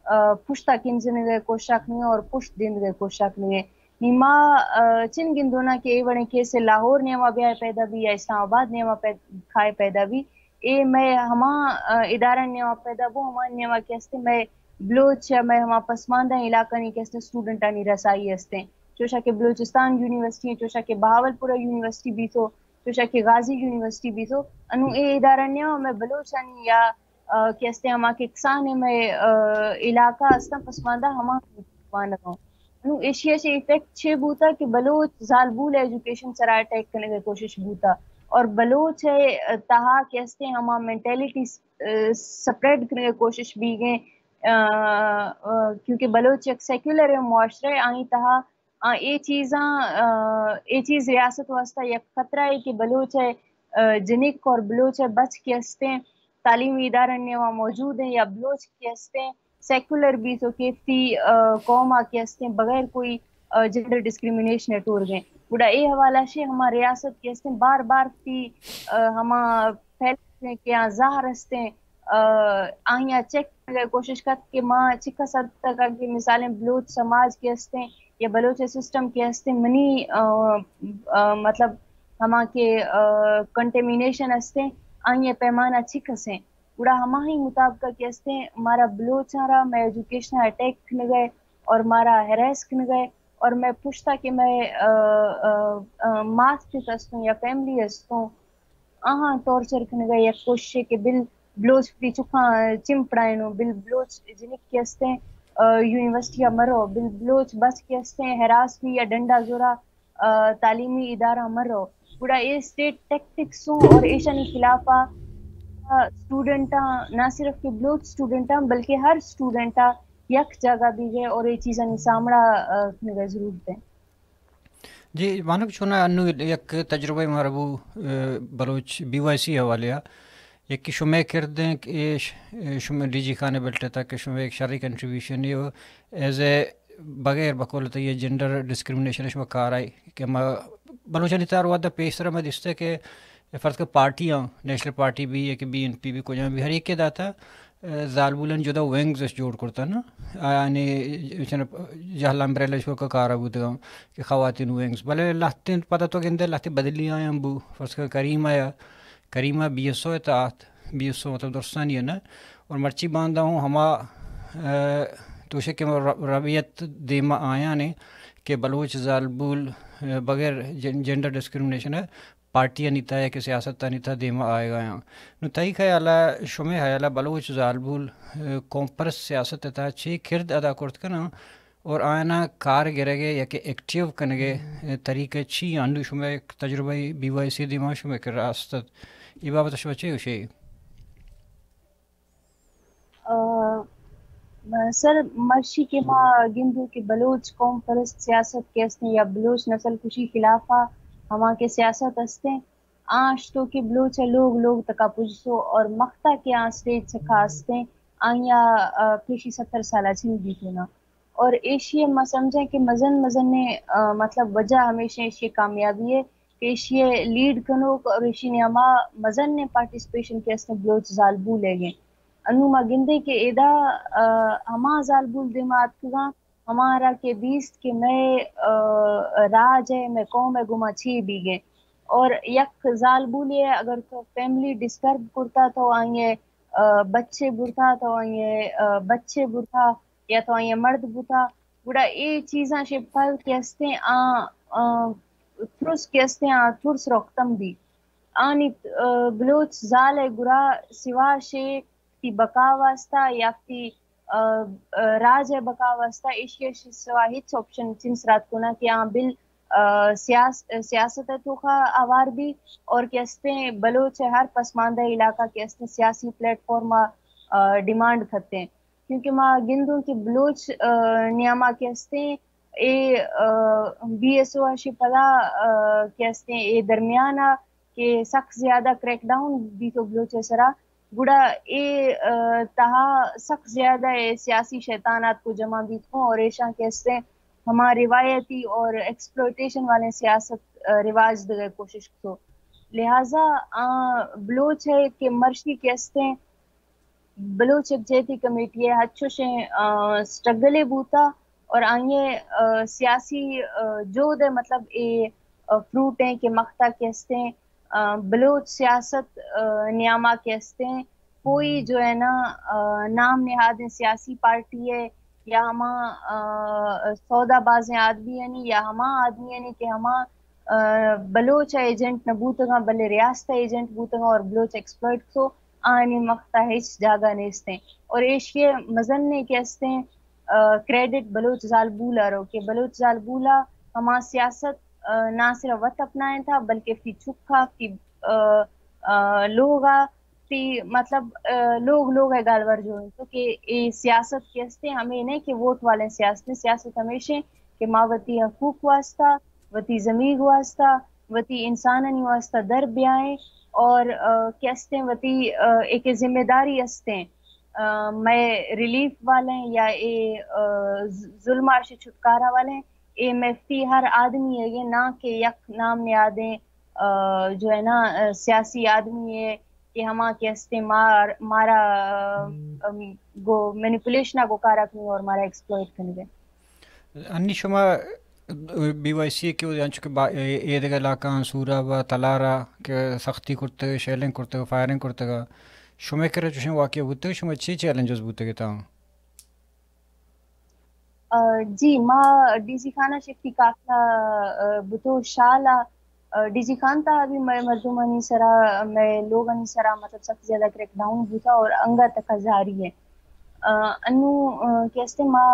ء، پشت ء کنزنگ ء کوشش کنگ ء اور پشت دیندگ ء کوشش کنگ ء۔ نی ما، ء، چن گندونا کہ اے وڑیں کیس لاہور نیما بیائے پیدا بی یا اسلام آباد نیما پید-، کھائے پیدا بی، اے مئے ہما، ء، ادارہ نیما پیدا بو، ہما نیما کہ استیں مئے بلوچ یا مئے ہما پسماندہ علاقہ نی کہ استیں اسٹوڈنٹانی رسائی استیں۔ چوشا کہ بلوچستان یونیورسٹی، چوشا کہ بہاولپور یونیورسٹی بیتو، چوشا کہ غازی یونیورسٹی بیتو، انوں اے ادارہ نیاں مئے بلوچانی یا، ء، کہ استیں ہما کہ کسان مئے، ء، علاقہ استاں پسماندہ ہما وانگاں۔ انوں ایشی ء چہ افیکٹ چے بوتا کہ بلوچ زالبول ایجوکیشن سرا اٹیک کنگ ء کوشش بوتا اور بلوچ ء تہا کہ استیں ہما مینٹیلٹی س-، ء، سپریڈ کنگ ء کوشش بیگیں، ء، ء، کیونکہ بلوچ یک سیکولر معاشرہ ء، آئی تہا آ، اے چیزاں، آ، اے چیز ریاست واسطہ یک خطرہ ہے کہ بلوچ ء، آ، جنک اور بلوچ ء بچ کہ استیں تعلیمی ادارہ نیوا موجود ہیں یا بلوچ کہ استیں سیکولر بیتو کہ وتی، آ، قوم آ کہ استیں بغیر کوئی، آ، جینڈر ڈسکریمنیشن ء ٹورگیں۔ گڑا اے حوالہ شے ہما ریاست کہ استیں بار بار وتی، آ، ہما پھیل کہ آ زہر استیں، آ، آہیاں چیک کنگ ء کوشش کت کہ ما چکس حد تک کہ مثالیں بلوچ سماج کہ استیں یا بلوچ سسٹم کہ استیں منی، آ، آ، مطلب ہما کہ، آ، کنٹیمینیشن استیں آئی ء پیمانہ چکسیں۔ گڑا ہماہی مطابقہ کہ استیں مارا بلوچاں را مئے ایجوکیشن اٹیک کنگ ء اور مارا ہیریس کنگ ء اور مئے پشتا کہ مئے، آ، آ، آ، مات پت استوں یا فیملی استوں، آہاں ٹارچر کنگ ء یک کوششے کہ بل بلوچ وتی چکاں چم پڑائینو، بل بلوچ جنک کہ استیں، آ، یونیورسٹی ء مرو، بل بلوچ بچ کہ استیں ہراس بی یا ڈنڈا زورا، آ، تعلیمی ادارہ مرو۔ گڑا اے اسٹیٹ ٹیکٹکسوں اور ایشانی خلاف آ، آ، اسٹوڈنٹاں، نہ صرف کہ بلوچ اسٹوڈنٹاں بلکہ ہر اسٹوڈنٹا یک جاگہ بیگے اور اے چیزانی سامڑا، آ، کنگ ء ضرورت ہے۔ جی بانک، چونا انو یک تجربہ مارا بو، اے، بلوچ بی وائی سی حوالے آ، یکی شمے کردیں کہ اے ش-، اے شمے ڈی جی خان ءِ بیلٹ ءِ تہا کہ شمے یک شری کنٹریبیوشن ءِ، ایز اے بغیر بقول تئی جینڈر ڈسکریمنیشن شما کار آئی کہ ما بلوچانی تہا ودا پیشتر ما دیستے کہ فرض کر پارٹیاں، نیشنل پارٹی بی یا کہ بی این پی بی، کجام بی، ہر یکے داتا، اے، زالبولانی جدا ونگز اش جوڑ کرتا نا، آیانی چن جہل امبریلا شو کا کارا بوتگا کہ خواتین ونگز، بلے لہتیں پدا تو گندے لہتیں بدلی آیاں بو، فرض کر کریم آیا، کریمہ بی ایس او ءِ تہا ات، بی ایس او مطلب درستانی ہے نا، اور مرچی باندا ہوں ہما، اے، توشے کہ ر-، ربیت دیما آیاں نے کہ بلوچ زالبول، اے، بغیر جن-، جینڈر ڈسکریمنیشن ہے، پارٹیانی تہا یا کہ سیاستانی تہا دیما آیگا آں۔ نو تئی خیالا، شمے خیالا بلوچ زالبول، اے، قوم پرست سیاست ءِ تہا چے کرد ادا کرت کناں اور آیانا کار گرگ ءِ یا کہ ایکٹیو کنگ ءِ، اے، طریقہ چی؟ انو شمے تجربہ بی وائی سی دیما شمے کہ راست ات، اے بابت شما چے گوشے؟ آ، سر، مرشی کہ ما گندو کہ بلوچ قوم پرست سیاست کہ استیں یا بلوچ نسل کشی خلافا ہما کہ سیاست استیں، آ اشتو کہ بلوچ ءِ لوگ لوگ تکا پجسو اور مختا کہ آ سٹیج چکا استیں، آئیا، آ، پیشی ستر سالا چن بیتو نا۔ اور ایشی ءَ ما سمجھیں کہ مزن مزن، آ، مطلب وجہ ہمیشہ ایشی کامیابی ہے کہ ایشی لیڈ کنوک اور ایشی نیاما مزن پارٹیسپیشن کہ استیں بلوچ زالبول ئیگیں۔ انو ما گندیں کہ ادا، آ، ہما زالبول دیما اتکگاں، ہمارا کہ دیست کہ مئے، آ، راج ءِ، مئے قوم ءِ گوما چی بیگیں۔ اور یک زالبولے ءِ اگر تو فیملی ڈسٹرب کرتا، تو آئی ءِ، آ، بچے برتا، تو آئی ءِ، آ، بچے برتا یا تو آئی ءِ مرد بوتا، گڑا اے چیزاں شے پل کہ استیں آ، آ، ترس کہ استیں آ ترس روکتم بی۔ آنی، آ، بلوچ زال ءِ گڑا سوا شے تی بقا واسطہ یا تی، آ، آ، راج ءِ بقا واسطہ ایشی ءَ سوا ہچ آپشن چنس رات کنا کہ آ بل، آ، سیاس-، سیاست ءِ توخا آوار بی اور کہ استیں بلوچ ءِ ہر پسماندہ علاقہ کہ استیں سیاسی پلیٹ فارم ءَ، آ، ڈیمانڈ کھتیں۔ کیونکہ ما گندوں کہ بلوچ، آ، نیاما کہ استیں اے، آ، بی ایس او اشی پدا، آ، کہ استیں اے درمیان ءَ کہ سخت زیادہ کریک ڈاؤن بیتو بلوچ ءِ سرا، گڑا اے، آ، تہا سخت زیادہ اے سیاسی شیطانات کو جمع بیتو اور ایشاں کہ استیں ہما روایتی اور ایکسپلوٹیشن والے سیاست، آ، رواج دگہ کوشش کو۔ لہذا، آ، بلوچ ہے کہ مرشی کہ استیں بلوچ یکجہتی کمیٹی ءِ ہچوشیں، آ، سٹرگلے بوتا اور آئی ءِ، آ، سیاسی، آ، جہد ءِ مطلب اے، آ، فروٹ ایں کہ مختا کہ استیں، آ، بلوچ سیاست، آ، نیاما کہ استیں کوئی جو ہے نا، آ، نام نہادیں سیاسی پارٹی ءِ یا ہما، آ، سودا بازیں آدمی یعنی یا ہما آدمی یعنی کہ ہما، آ، بلوچ ءِ ایجنٹ نہ بوتگاں بلے ریاست ءِ ایجنٹ بوتگاں اور بلوچ ایکسپلوئٹ کو آنی مختا ہچ جاگہ نیستیں۔ اور ایشی ءِ مزنیں کہ استیں، آ، کریڈٹ بلوچ زالبول ءَ رو کہ بلوچ زالبول ءَ ہما سیاست، آ، نہ صرف وت اپنائینتا بلکہ وتی چکا، وتی، آ، آ، لوگا، وتی مطلب، آ، لوگ لوگ ءِ گالور جو انت کہ اے سیاست کہ استیں ہمیں نہیں کہ ووٹ والے سیاست، سیاست ہمیشہ کہ ما وتی حقوق واسطہ، وتی زمین واسطہ، وتی انسانانی واسطہ در بیائیں اور، آ، کہ استیں وتی، آ، ایک ذمہ داری استیں، آ، مئے ریلیف والیں یا اے، آ، ظلم ءَ چھٹکارا والیں، اے مئے وتی ہر آدمی ہے یہ نہ کہ یک نام نہادیں، آ، جو ہے نا، آ، سیاسی آدمی ہے کہ ہما کہ استیں مار-، مارا، آ، ام، گو مینیپولیشن ءَ گو کارا کنی اور مارا ایکسپلوئٹ کنگے۔ انی شما بی وائی سی کہ انچو کہ با-، اے، اے دگہ علاقہ آں، سوراب ءَ، تلار ءَ کہ سختی کرتگ، شیلنگ کرتگ، فائرنگ کرتگ، شمے کرا چوشیں واقعہ بوتگ، شما چی چیلنجز بوتگ اتاں؟ آ، جی، ما ڈی سی خانہ شکتی قافلہ، آ، بوتو شال ءَ، آ، ڈی سی خان تا ابھی مئے مردمانی سرا، مئے لوگانی سرا مطلب سخت زیادہ کریک ڈاؤن بوتا اور انگا تک جاری ہے۔ آ، انو، آ، کہ استے ما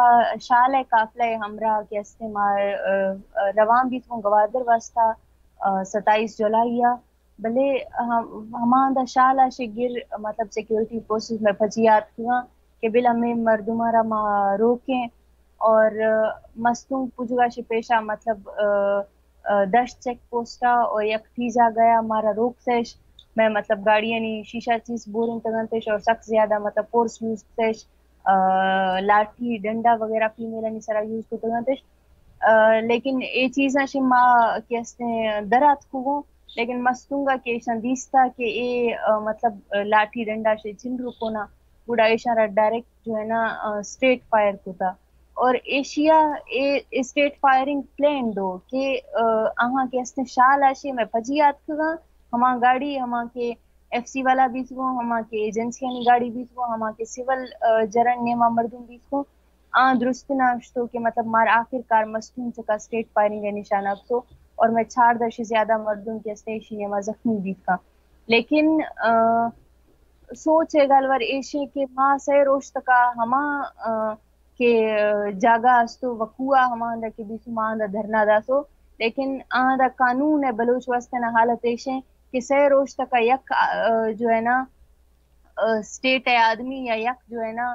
شال ءِ قافلہ ءِ ہمراہ کہ استے ما، آ، آ، روان بیت ہوں گوادر واسطہ، آ، ستائیس جولائی ءَ۔ بلے ہم-، ہماندا شال ءَ شگر مطلب سیکورٹی فورسز مئے پجی آتکگاں کہ بل ہمے مردماں را ما روکیں اور مستونگ پجگا شی پیشا مطلب، آ، دشت چیک پوسٹ ءَ اور یک ٹی جاگہ ءَ مارا روکتش، مئے مطلب گاڑیانی شیشہ چیز بورینتگ انتش اور سک زیادہ مطلب فورس یوز کتش، لاٹھی ڈنڈا وغیرہ فیمیلانی سرا یوز کتگ انتش۔ لیکن اے چیزاں شما کہ استیں درات کو، لیکن مستونگا کہ ایشاں دیستا کہ اے مطلب لاٹھی ڈنڈا شے چن رکونا، گڑا ایشاں را ڈائریکٹ جو ہے نا اسٹریٹ فائر کتا۔ اور ایشیا اے اسٹریٹ فائرنگ پلان دو کہ آہاں کہ استیں شال آشے میں پجی آتکگاں، ہما گاڑی ہما کہ ایف سی والا بیت گوں، ہما کہ ایجنسیانی گاڑی بیت گوں، ہما کہ سول جرن نیما مردم بیت گوں، آ درست نہ اشتو کہ مطلب مار آخر کار مستون چکا اسٹریٹ فائرنگ نشانہ کتو اور میں چاردہ شی زیادہ مردم کہ استیں ایشی نیما زخمی بیت کاں۔ لیکن سوچ ءِ گالوار ایشیں کہ ما سئے روچ تکا ہما کہ جاگہ استو وقوع ہما ہندا کہ بیسو ما ہندا دھرنا داسو، لیکن آ ہندا قانون ءِ بلوچ واسطے نا حالت ایشیں کہ سئے روچ تکا یک جو ہے نا اسٹیٹ ءِ آدمی یا یک جو ہے نا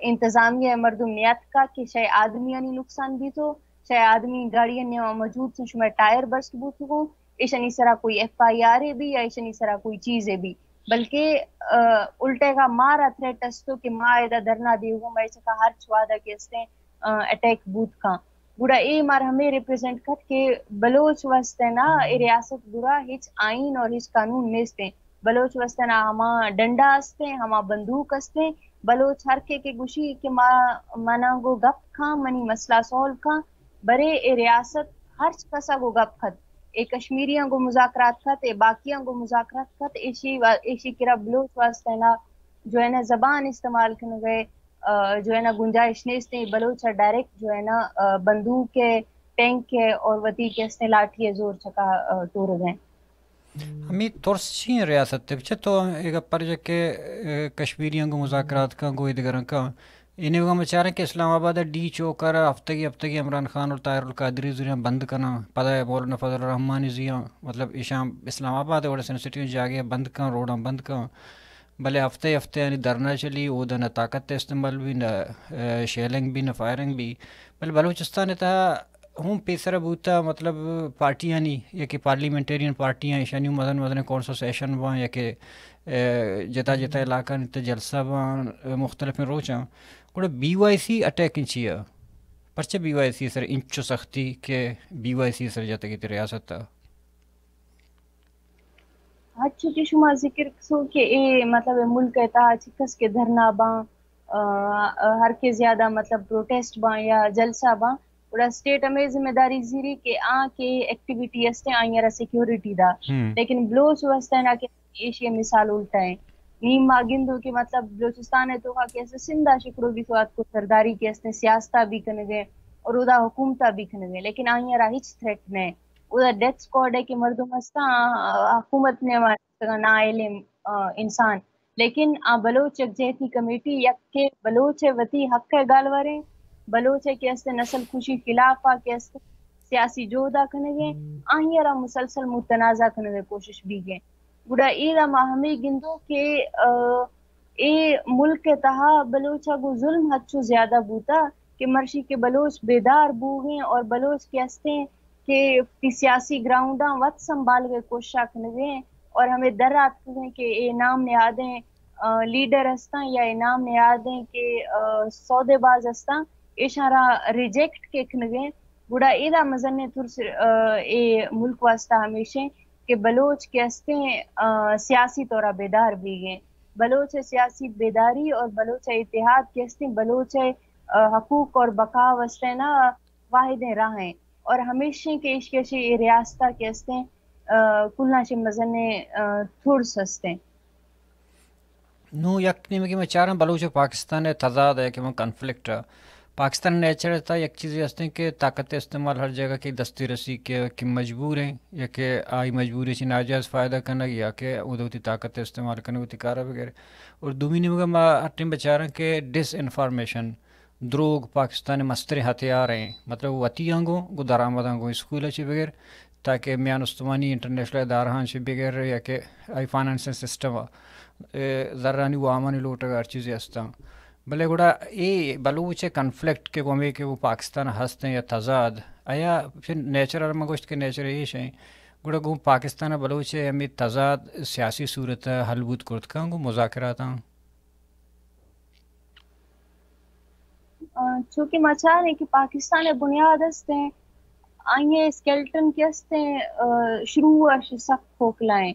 انتظامیہ ءِ مردم نیاتکا کہ شے آدمیانی نقصان بیتو، شے آدمی گاڑی نیوا موجود سن شمئے ٹائر برسٹ بوتگو، ایشانی سرا کوئی ایف آئی آر ءِ بی یا ایشانی سرا کوئی چیز ءِ بی، بلکہ الٹے کا مارا تھریٹ استو کہ ما ادا دھرنا دیوگو مئے چکا ہر چوادہ کہ استیں اٹیک بوت کاں۔ گڑا اے مار ہمے ریپریزنٹ کت کہ بلوچ واسطے نا اے ریاست گڑا ہچ آئین اور ہچ قانون نیستیں۔ بلوچ واسطے نا ہما ڈنڈا استیں، ہما بندوق استیں۔ بلوچ ہر کے کہ گوشی کہ ما، منا گو گپ کھاں، منی مسئلہ سولو کھاں، برے اے ریاست ہرچ کسا گو گپ کھت، اے کشمیریاں گو مذاکرات کھت، اے باقیاں گو مذاکرات کھت، ایشی وا-، ایشی کرا بلوچ واسطے نا جو ہے نا زبان استعمال کنگے جو ہے نا گنجائش نیستیں، بلوچ ءَ ڈائریکٹ جو ہے نا بندوق ءِ، ٹینک ءِ اور وتی کہ استیں لاٹھی ءِ زور چکا ٹورگ ءَ۔ ہمے ترس چی ایں ریاست ءِ؟ بچہ تو اے گپ ءَ جا کہ کشمیریاں گوں مذاکرات کاں، گوں اے دگراں کاں، اے نیمگا ما چاراں کہ اسلام آباد ءِ ڈی چوک ءَ را ہفتگی ہفتگی عمران خان اور طاہر القادری زوریاں بند کناں، پدا مولانا فضل الرحمن زیاں، مطلب ایشاں اسلام آباد ءِ وڑ سینسٹیو جاگہ ءَ بند کاں، روڈاں بند کاں۔ بلے ہفتے ہفتے آنی دھرنا چلی، اودا نہ طاقت استعمال بی، نہ شیلنگ بی، نہ فائرنگ بی۔ بلے بلوچستان ءِ تہا ہوں پیسر بوتا، مطلب پارٹیانی یا کہ پارلیمنٹیرین پارٹیاں، ایشانی ہوں مزن مزن کونسل سیشن باں یا کہ جتا جتا علاقہ ءِ تہ جلسہ باں مختلفیں روچاں۔ گڑا بی وائی سی اٹیک انچیا؟ پرچہ بی وائی سی سر انچو سختی کہ بی وائی سی سر جتگی تی ریاست ءَ؟ ہرچو کہ شما ذکر کسو کہ اے مطلب اے ملک ءِ تہا چکس کہ دھرنا باں، ہر کے زیادہ مطلب پروٹیسٹ باں یا جلسہ باں، گڑا اسٹیٹ ہمے ذمہ داری زیری کہ آ کہ ایکٹیویٹی استیں آئی را سیکیورٹی دا۔ لیکن بلوچ واسطہ نا کہ ایشی مثال الٹا ہے۔ نی ما گندو کہ مطلب بلوچستان ءِ توکا کہ اسے سندھ ءَ شکرو بھی تو آتکو سرداری کہ استیں سیاست ءَ بھی کنگے اور ادا حکومت ءَ بھی کنگے، لیکن آئی را ہچ تھریٹ نہ۔ اودا ڈیتھ اسکواڈ ءِ کہ مردم استاں، حکومت نے واسطہ نااہل انسان، لیکن آ بلوچ یکجہتی کمیٹی یک کہ بلوچ ءِ وتی حق ءِ گالواریں، بلوچ ءِ کہ است نسل کشی خلاف ءَ کہ است سیاسی جہد ءَ کنگیں، آئی را مسلسل متنازع کنگ ءِ کوشش بیگیں۔ گڑا ایدا ما ہمے گندو کہ اے ملک ءِ تہا بلوچ ءَ گوں ظلم ہچو زیادہ بوتا کہ مرشی کہ بلوچ بیدار بوگیں اور بلوچ کہ استیں کہ وتی سیاسی گراؤنڈاں وت سنبھالگ ءِ کوشش ءَ کنگیں اور ہمے در آتکگیں کہ اے نام نہادیں لیڈر استاں یا اے نام نہادیں کہ سودے باز استاں، ایشاں را ریجیکٹ کہ کنگیں۔ گڑا ایدا مزنیں ترس اے ملک واسطہ ہمیشیں کہ بلوچ کہ استیں سیاسی طورا بیدار بیگیں۔ بلوچ ءِ سیاسی بیداری اور بلوچ ءِ اتحاد کہ استیں بلوچ ءِ حقوق اور بقا واسطے نا واحدیں راہیں اور ہمیشیں کہ ایشی ایشی اے ریاست ءَ کہ استیں کلاں چہ مزنیں ترس استیں۔ نوں یک نیمگے ما چاراں بلوچ ءُ پاکستان ءِ تضاد ءَ کہ من کنفلکٹ ءَ پاکستان ءِ نیچر ءِ تہا یک چیزے ہستیں کہ طاقت ءِ استعمال ہر جگہ کہ دستی رسی کہ، کہ مجبور ہیں یا کہ آئی مجبوری چہ ناجائز فائدہ کنگ یا کہ اود وتی طاقت ءِ استعمال کنگ وتی کار ءَ بگر۔ اور دومی نیمگ ءَ ما ہر ٹائم بچاراں کہ ڈس انفارمیشن، دروگ پاکستان ءِ مستریں ہتھیار ہیں، مطلب وتی آنگو گو درآمد آنگو اسکول ءَ چہ بگر تاکہ میان استمانی انٹرنیشنل ادارہاں چہ بگر یا کہ آئی فنانسنگ سسٹم ءَ، اے، زرانی وامانی لوٹگ ءَ ہر چیزے ہستاں۔ بلے گڑا اے بلوچ ءِ کنفلکٹ کہ گوں ہمے کہ گوں پاکستان ءَ ہست ایں یا تضاد، آیا پھر نیچر ءَ من گوشت کہ نیچر ایش ایں، گڑا گوں پاکستان ءَ بلوچ ءِ ہمے تضاد سیاسی صورت ءَ حل بوت کرت کن گوں مذاکراتاں؟ آ، چونکہ ما چاریں کہ پاکستان ءِ بنیاد است ایں، آئی ءِ اسکیلٹن کہ است ایں، آ، شروع اش سک کھوکھلا ایں۔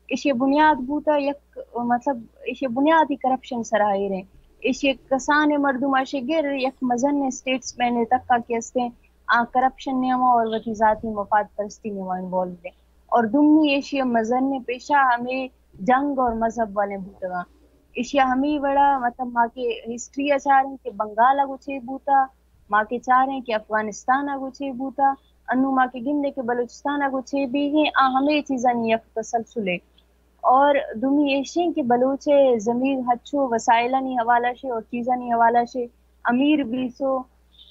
ایشی بنیاد بوتا یک، مطلب، ایشی بنیادی کرپشن سرا ایر ایں۔ ایشی کسانیں مردم آشی گر یک مزن اسٹیٹسمین تکا کہ است ایں، آ کرپشن نیاما اور وتی ذاتی مفاد پرستی نیاما انوالو ایں۔ اور دومی ایشی مزن پیشہ ہمیں جنگ اور مذہب والے بوتگاں۔ ایشی ہمیں وڑا، مطلب، ما کہ ہسٹری ءَ چاریں کہ بنگال ءَ گو چے بوتا، ما کہ چاریں کہ افغانستان ءَ گو چے بوتا، انو ما کہ گندیں کہ بلوچستان ءَ گو چے بیگیں، آ ہمے چیزانی یک تسلسلے۔ اور دومی ایشیں کہ بلوچ ءِ زمین ہچو وسائلانی حوالہ شے اور چیزانی حوالہ شے امیر بیسو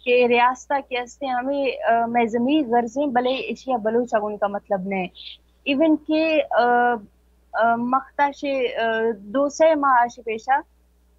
کہ ریاست ءَ کہ استیں ہمے، آ، مئے زمین غرضیں، بلے ایشی ءَ بلوچ ءَ گون کا مطلب نہ۔ ایون کہ، آ، آ، مختا شے، آ، دو سے ماہ آشی پیشا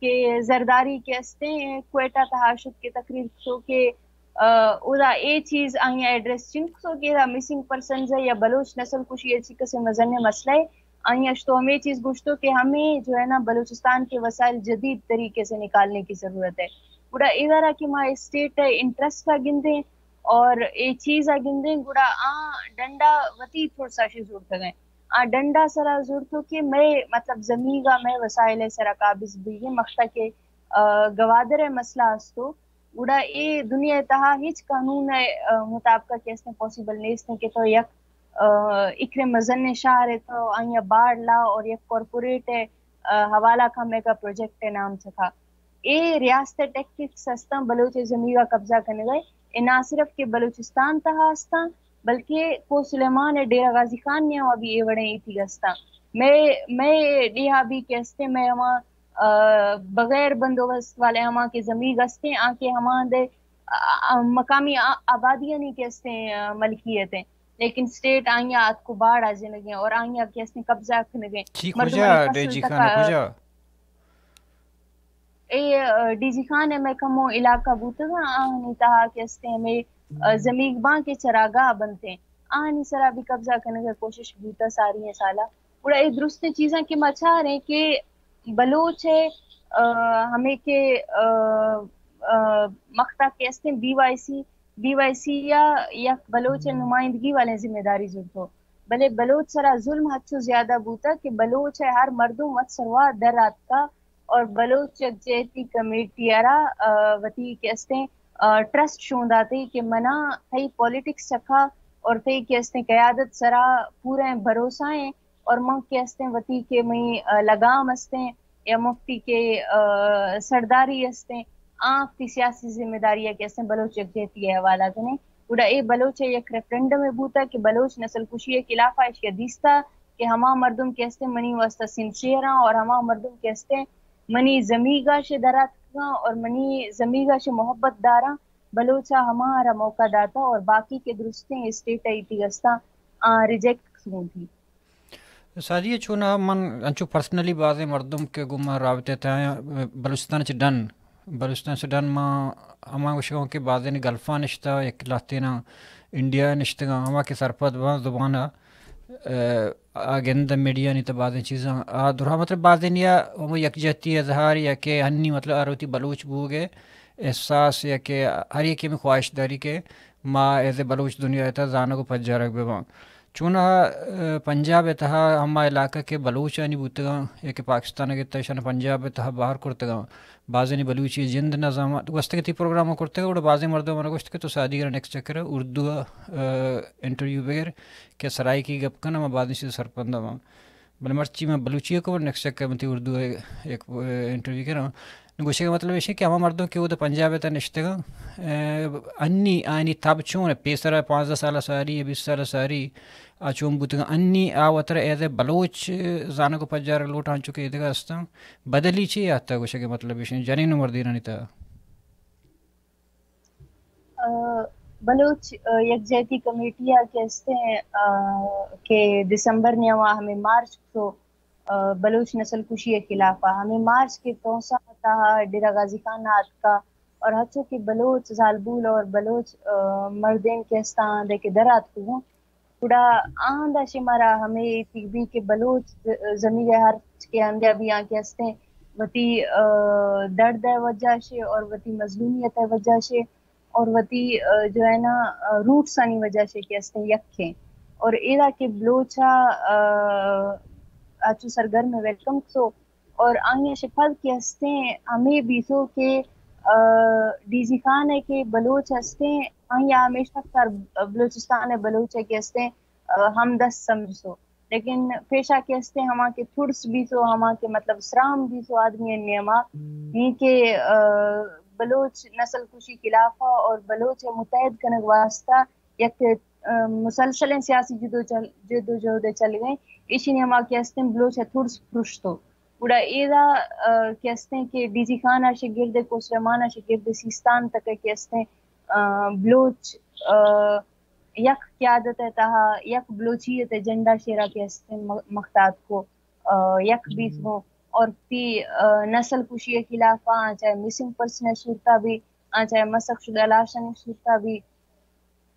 کہ زرداری کہ استیں کوئٹہ تہا شد کہ تقریر کتو کہ، آ، اودا اے چیز آئی ایڈریس چنکسو کہ ادا مسنگ پرسنز یا بلوچ نسل کشی اچی کسے مزن مسئلہ ہے۔ آئی اش تو ہمیں چیز گوشتو کہ ہمیں جو ہے نا بلوچستان کے وسائل جدید طریقے سے نکالنے کی ضرورت ہے۔ گڑا ادارہ کہ ما اسٹیٹ انٹرسٹ آ گندیں اور اے چیز آ گندیں، گڑا آ ڈنڈا وتی تھوڑا سا شی زورتگیں۔ آ ڈنڈا سرا زورتو کہ مئے، مطلب، زمیگا مئے وسائل سرا قابض بیگیں، مختا کہ، آ، گوادر مسئلہ استو، گڑا اے دنیا تہا ہچ قانون ءِ، آ، مطابق کہ استیں پاسیبل نیستیں کہ تو یک، آ، اکرے مزن شہر ہے تو آئی باڑ لا اور یک کارپوریٹ ءِ، آ، حوالہ کا میگا پروجیکٹ ءِ نام چکا۔ اے ریاست ءِ ٹیکٹکس ہستاں بلوچ ءِ زمیگا قبضہ کنگا۔ اے نہ صرف کہ بلوچستان تہا ہستاں، بلکہ کوہ سلیمان ءِ ڈیرہ غازی خان نیاما بھی اے وڑیں ایتیگ ہستاں۔ مئے، مئے ڈیہا بھی کہ ہستیں، مئے ہما، آ، بغیر بندوبست والے ہما کہ زمیگ ہستیں، آ کہ ہما دے، آ، آ، مقامی آ-، آبادیانی کہ ہستیں، آ، ملکیت ہیں، لیکن اسٹیٹ آئیاں آتکو باڑ آ جنگیں اور آئیاں کہ ہستیں قبضہ کنگیں۔ ٹھیک، مردمانی کجا فصل ڈی جی خان تکا، کجا؟ اے، آ، ڈی جی خان ءِ مئے کمو علاقہ بوتگاں، آہانی تہا کہ استیں ہمے، آ، زمیگ باں کہ چراگاہ بنتیں، آہانی سرا بھی قبضہ کنگ ءِ کوشش بوتا ساری ایں سالا۔ گڑا اے درستیں چیزاں کہ ما چاریں کہ بلوچ ءِ، آ، ہمے کہ، آ، آ، مختا کہ استیں B Y C, B Y C یا یک بلوچ ءِ نمائندگی والیں ذمہ داری زرتو، بلے بلوچ سرا ظلم ہچو زیادہ بوتا کہ بلوچ ءِ ہر مردم وت سروا در آتکا اور بلوچ یکجہتی کمیٹی ءَ را، آ، وتی کہ استیں، آ، ٹرسٹ شون داتے کہ منا تئی پالیٹکس چکا اور تئی کہ استیں قیادت سرا پورا بھروسہ ہیں اور من کہ استیں وتی کہ مئی، آ، لگام استیں یا مفتی کہ، آ، سرداری استیں، آ وتی سیاسی ذمہ داری کہ استیں بلوچ یکجہتی ءِ حوالہ کنیں۔ گڑا اے بلوچ ءِ یک ریفرنڈم بوتا کہ بلوچ نسل کشی ءِ خلاف ءَ ایشی ءَ دیستا کہ ہما مردم کہ استیں منی واسطہ سنسیئر آں اور ہما مردم کہ استیں منی زمیگا شے دراتکگاں اور منی زمیگا شے محبت داراں، بلوچ ءَ ہمارا موقع داتا اور باقی کہ درستیں اسٹیٹ ءَ ایتی گستاں آ ریجیکٹ کتگوں تھی۔ سعدیہ، چونا من انچو پرسنلی بازیں مردم کہ گوں من رابطہ تھا، بلوچستان چہ ڈن، بلوچستان چہ ڈن ما ہما گوشگاں کہ بازیں گلفاں نشتہ، یک لہتینا انڈیا نشتگاں، ہما کہ سرپد باں زبان ءَ، آ گند میڈیا نی تہ بازیں چیزاں، آ درا مطلب بازیں یا ہمو یکجہتی اظہار یا کہ ہنی مطلب ہر وتی بلوچ بوگ ءِ احساس یا کہ ہر یکے ہمے خواہش داری کہ ما ایز اے بلوچ دنیا ءِ تہ زانگ و پجارگ بہ باں۔ چوناہا، آ، پنجاب ءِ تہا ہما علاقہ کہ بلوچانی بوتگاں یا کہ پاکستان ءَ گتا ایشان پنجاب ءِ تہا بہر کرتگاں، بازینی بلوچی جند نہ زاما۔ گوستگیں تئی پروگرام کرتگ، گڑا بازیں مردم من گوشت کہ تو سعدی گرا نیکسٹ چکر اردو ءَ، آ، انٹرویو بگر کہ سرائیکی گپ کناں، ما بازیں چیز سرپند باں۔ بلے مرچی من بلوچی ءَ کو، نیکسٹ چکر من تئی اردو ءَ یک، آ، انٹرویو کناں۔ نوں گوشگ ءِ مطلب ایش کہ ہما مردم کہ اود پنجاب ءِ تہ نشتگاں، آ، انی آیانی تب چون پیسر ءَ پانزدہ سال ءَ ساری یا بیست سال ءَ ساری آ چون بوتگاں، انی آ وتر ایز اے بلوچ زانگ و پجارگ لوٹاں چو کہ ایدگہ ہستاں، بدلی چی آتہ؟ گوشگ ءِ مطلب ایش جنین و مردینانی تہ۔ آ، بلوچ، آ، یکجہتی کمیٹی ءَ کہ استیں، آ، کہ دسمبر نیاما ہمیں مارچ کو، بلوچ نسل کشی ءِ خلاف ءَ۔ ہمے مارچ کہ تونسہ ءِ تہا ڈیرہ غازی خان ءَ اتکا اور ہچو کہ بلوچ زالبول اور بلوچ مردین کہ استاں دے کہ در آتکگوں، گڑا آہاں دا شے مارا ہمے تیگ بی کہ بلوچ زمین ءِ ہر کہ ہندیا بی آں کہ استیں وتی درد ءِ وجہ شے اور وتی مظلومیت ءِ وجہ شے اور وتی جو ہے نا روٹس آنی وجہ شے کہ استیں یکیں۔ اور ایدا کہ بلوچا اچو سرگرم ویلکم کسو اور آنگی شے پد کہ استیں ہمے بیسو کہ ڈی سی خان ءِ کہ بلوچ استیں، آنگی ہمیشہ سر بلوچستان ءِ بلوچ ءِ کہ استیں ہمدست سمجھسو۔ لیکن پیشا کہ استیں ہما کہ تھڑس بیسو، ہما کہ مطلب سرام بیسو آدمی ءِ نیما، نی کہ بلوچ نسل کشی خلاف ءَ اور بلوچ ءِ متحد کنگ واسطہ یک مسلسلیں سیاسی جد و جہد ءِ چلگیں، ایشی نیما کہ استیں بلوچ ءِ تھڑس پرشتو۔ گڑا ایدا کہ استیں کہ ڈی سی خان ءِ شے گرد، کوہ سلیمان ءِ شے گرد، سیستان تک کہ استیں بلوچ یک قیادت ءِ تہا یک بلوچیت ءِ جنڈا شیرا کہ استیں مختا اتکو، یک بیسوں اور تی نسل کشی ءِ خلاف ءَ چاہے مسنگ پرسن ءِ صورتا بی، آ چاہے مسخ شدہ لاشانی صورتا بی،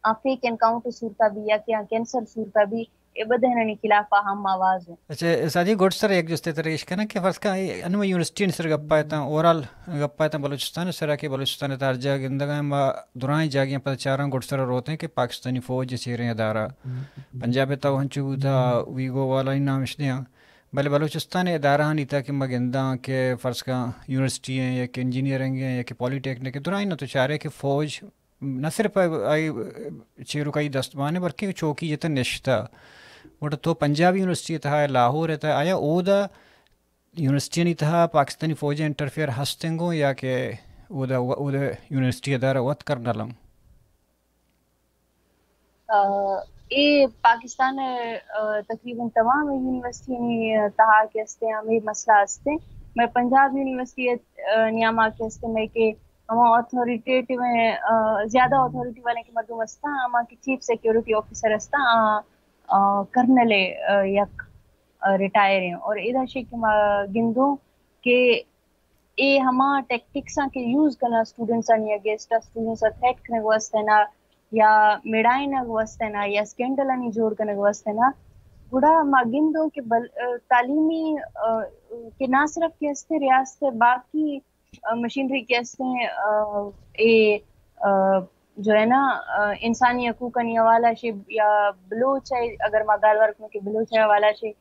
آ فیک انکاؤنٹر صورتا بی یا کہ آ کینسر صورتا بی، اے بدہنانی خلاف ءَ ہم آواز ایں۔ اچھا سادی، گڈ سر یک جستے ترا ایش کناں کہ فرض کن انو یونیورسٹی سر گپا اتاں، اوورال گپا اتاں بلوچستان سرا کہ بلوچستان تہا ہر جاگہ گندگا ما درائیں جاگہ پتہ چاراں گڈ سر روتیں کہ پاکستانی فوج چیریں ادارہ پنجاب تہا ہنچو بوتا، ویگو والا نام اش دیاں۔ بلے بلوچستان ادارہانی تہا کہ ما گنداں کہ فرض کن یونیورسٹی ایں یا کہ انجینئرنگ ایں یا کہ پولی ٹیکنک ایں، درائیں تو چارے کہ فوج نہ صرف آئی چیروکائی دستمان بلکہ چوکی جتہ نشتہ۔ گڑا تو پنجاب یونیورسٹی تہا لاہور تہا آیا اودا یونیورسٹیانی تہا پاکستانی فوج انٹرفیئر ہستیں گوں یا کہ اودا اودا یونیورسٹی ادارہ وت کرنل ایں؟ اے پاکستان تقریباً تمام یونیورسٹیانی تہا کہ استیں ہمے مسئلہ استیں۔ میں پنجاب یونیورسٹی نیاما کہ استیں میں کہ ہما اتھارٹیٹیو ایں، زیادہ اتھارٹی والے کہ مردم استاں، ہما کہ چیف سیکیورٹی آفیسر استاں، کرنل یک ریٹائر ایں۔ اور ادا شے کہ ما گندوں کہ اے ہما ٹیکٹکس آں کہ یوز کناں اسٹوڈنٹس آنی اگینسٹ، اسٹوڈنٹس ءَ تھریٹ کنگ واسطے نا یا مڑائینگ واسطے نا یا اسکینڈل آنی جوڑ کنگ واسطے نا، گڑا ما گندوں کہ بل تعلیمی کہ نہ صرف کہ استیں ریاست ءِ باقی مشینری کہ استیں اے جو ہے نا انسانی حقوق آنی حوالہ شے یا بلوچ ءِ اگر ما گالوار کنوں کہ بلوچ ءِ حوالہ شے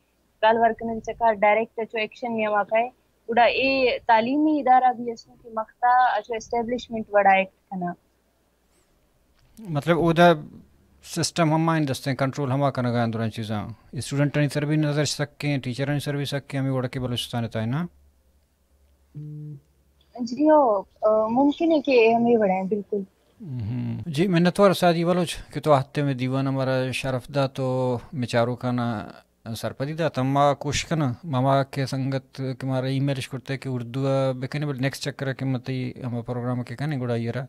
گالوار کنگ چکا ڈائریکٹ اچو ایکشن نیاما کئے، گڑا اے تعلیمی ادارہ بھی استوں کہ مختا اچو اسٹیبلشمنٹ وڑا ایکٹ کناں۔ مطلب اودا سسٹم ہما ایں دستیں کنٹرول ہما کنگا ایں درائیں چیزاں، اسٹوڈنٹانی سر بھی نظر سکیں، ٹیچرانی سر بھی سکیں، ہمے وڑا کہ بلوچستان تہا نا۔ جی ہو، ممکن ہے کہ ہمے وڑا ایں بالکل۔ جی منتوار سادی بلوچ کہ تو آتے میں دیوان ہمارا شرف دا تو مچاروکانا سرپدی دات۔ ما کوشش کناں، ما، ما کہ سنگت کہ مارا ای میل اش کرتے کہ اردو ءَ بکنیں، بلے نیکسٹ چکر ءَ کہ ما تئی ہما پروگرام ءَ کہ کنیں، گڑا آئی ءَ را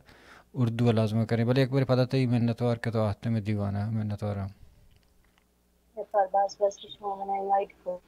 اردو ءَ لازم ءَ کنیں۔ بلے یک بارے پدا تئی منتوار کہ تو آتے میں دیوان ءَ منتوار آں۔ منتوار باز باز کہ شما منا انوائٹ کو۔